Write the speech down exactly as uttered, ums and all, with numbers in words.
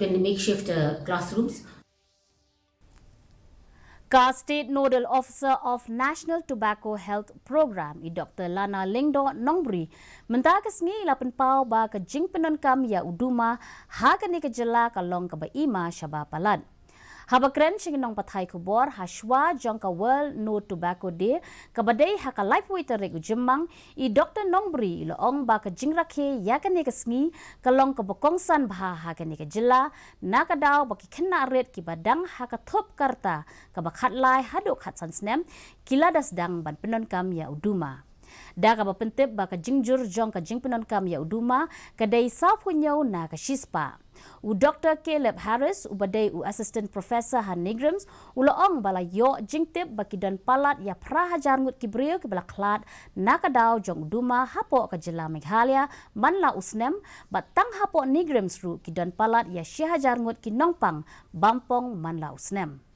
in the makeshift uh, classrooms. Ka State Nodal Officer of National Tobacco Health Programme, i Doctor Lana Lyngdoh Nongbri, mynta ka sngi i la pynpaw ba ka jingpyndonkam ïa u duma ha kane ka jylla ka long kaba ima shaba palat. Haba kren sha ki nongpathai khubor ha shwa jong ka World No Tobacco Day, kaba dei ha ka laiphew tarik u Jymmang, i Doctor Nongbri i la ong ba ka jingrakhe ïa kane ka sngi ka long kaba kongsan bha ha kane ka jylla, na ka daw ba ki khynnah rit kiba dang ha ka thup ka rta kaba khatlai haduh khatsan snem ki la da sdang ban pyndonkam ïa u duma. Da kaba pyntip ba ka jingjur jong ka jingpyndonkam ïa u duma ka dei sawphew hynñiew na ka shispah. U Doctor Caleb Harris, uba dei u Assistant Professor ha NEIGRIHMS, u la ong ba la ïoh jingtip ba ki don palat ïa phra hajar ngut ki briew kiba la khlad na ka daw jong u duma hapoh ka jylla Meghalaya man la u snem, bad tang hapoh NEIGRIHMS ruh ki don palat ïa shi hajar ngut ki nongpang bym phong man la u snem.